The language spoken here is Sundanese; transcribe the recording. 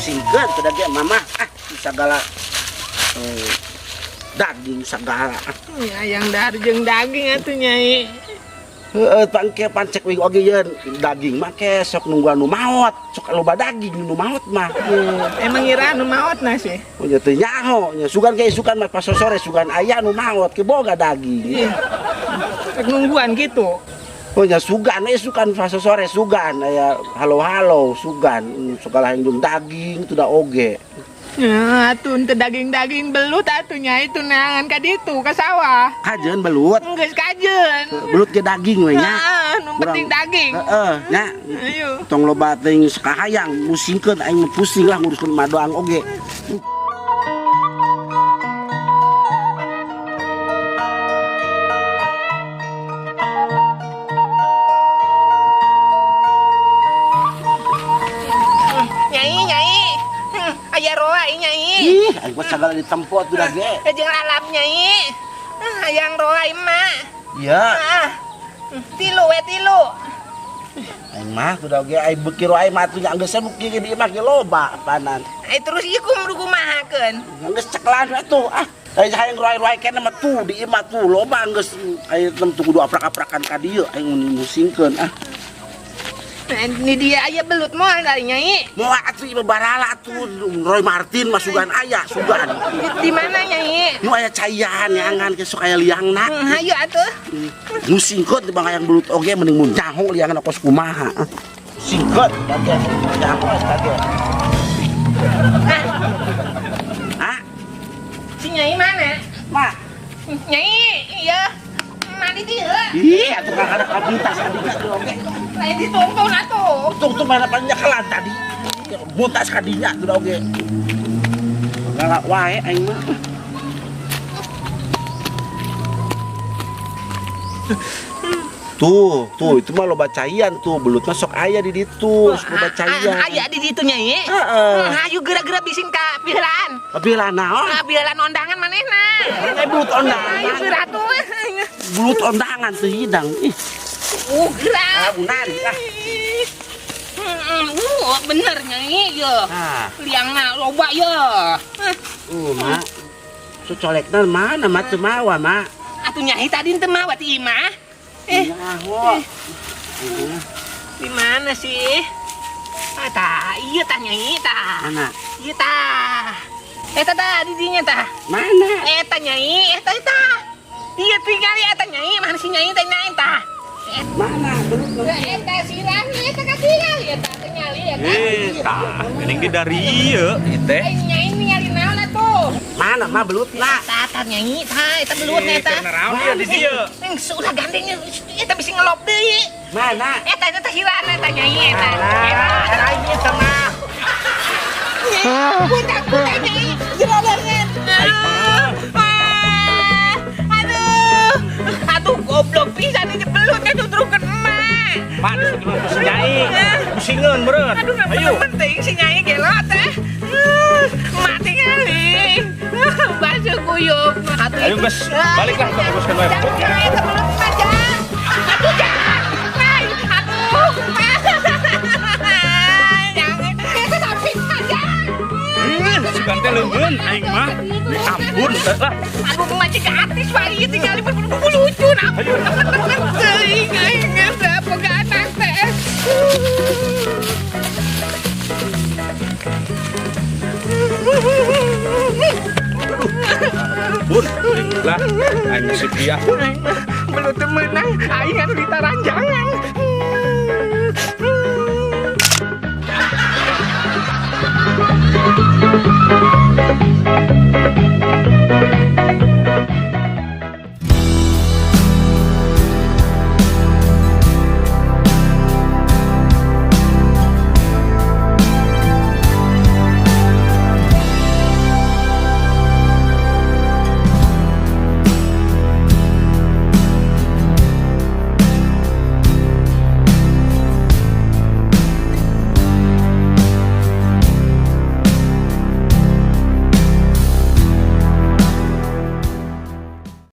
Singkeun teu daging mama ah, segala daging segala ah. Hayang dahar jeung daging atuh, Nyai. Heeh, pangke pancek wing oge yeun daging mah ke sok nungguan nu maot, sok loba daging nu maot mah. Emang ira nu maot na sih? Oh nya teu nyaho nya, sugan ke isukan mah pas sore sugan aya nu maot ke boga daging. Iya. Rek nungguan gitu. Oh nya sugan isukan pas sore sugan aya halo-halo sugan segala yang daging itu da oge. Ya, atuh teu daging-daging, belut atuh, Nyai, itu neangan ka ditu ka sawah. Kajeun belut. Geus kajeun. Belut ge daging we nya. Heeh, nu penting daging. Heeh, nya. Ayo. Tong loba teuing sakahayang musingkeun, aing mah pusing lah nguruskeun madoang oge. Nyai, Nyai. Aya roa Nyai. Ih, aing mah sagala ditempo atuh da ge. Jeung lalap, Nyai. Hayang roa mah. Iya. Ah. Tilu we tilu. Aing mah tuh da ge aing beuki roa mah atuh nya geus beuki di imah ge loba panan. Eh, terus ieu kudu kumahakeun? Geus ceklan atuh ah. Aing hayang roa-roa kene mah tuh di imah tuh loba geus aing tem kudu aprak-aprakan ka dieu aing musingkeun ah. Nah, ini dia aya belut moal dari Nyai. Moal atuh ieu barala atuh Roy Martin mah sugan aya sugan. Di mana, Nyai? Nu aya caian nyangan ke sok aya liangna. Hayu atuh. Musingkeun teh bang hayang belut oge mending mun nyaho liangna kos kumaha. Singkeun kage nyaho kage. Ah. Si Nyai mana? Ma. Nyai, iya. Mandi dieu. Ih, atuh kan ada kabitas kadinya tuh oge. Lain ditungtun atuh. Tungtun mana palingnya kelan tadi. Buntas kadinya tuh oge. Galak wae aing mah. Tuh, tuh itu mah loba caian tuh, belut mah sok aya di ditu, sok loba caian. Aya di ditu, Nyai. Heeh. Hayu geura-geura bising ka pihelaan. Pihelaan naon? Ka pihelaan ondangan manehna. Eh, belut ondangan. Hayu geura tuh. Belut ondangan teu hidang. Ih. Geura. Ah, benar ah. Bener Nyai ye. Ah. Liangna loba ye. Mak. So colekna mana mak teu mawa, Mak? Atuh Nyai tadi teu mawa ti imah. Nyaho. Di mana sih? Ah, tah, iya tah Nyai tah. Mana? Iya tah. Eta tah di dinya tah. Mana? Eta Nyai, eta eta. Iya tinggal eta Nyai, mana si Nyai teh naik tah. Mana? Belut. Eta sirahna eta katingal eta tingali eta. Tah, geuning di dari ieu ieu teh. Nyai ningali naon atuh? Mana mah belutna? Tah, tah Nyai, tah eta belutna eta. Ih, naon ieu di dieu? Sudah gandengnya eta bisa ngelop deui. Mana? Eta eta sirahna eta Nyai eta. Eta ieu teh mah. Budak budak Nyai, jerolengan. Aduh. Aduh goblok pisan ini belutnya tuturkeun emak. Mak disebut ku si Nyai. Pusingeun meureun. Aduh, nggak Ayo. penting si Nyai gelo teh. Mati kali. Basuh kuyup. Atuh Ayo, itu. geus, baliklah ke uruskeun wae. Jangan, jangan, eta belut mah, jangan. Aduh, jangan. Ay, aduh. Jangan. Eta sapi mah, jangan. Sugan teh leungeun aing mah. Di ampun teh lah. Aduh, mah cik artis wae ieu tinggal lucu, ampun. Ayo. Teuing aing geus apa Lah, aing nasib dia. Aing mah belut teu meunang, aing anu ditaranjang.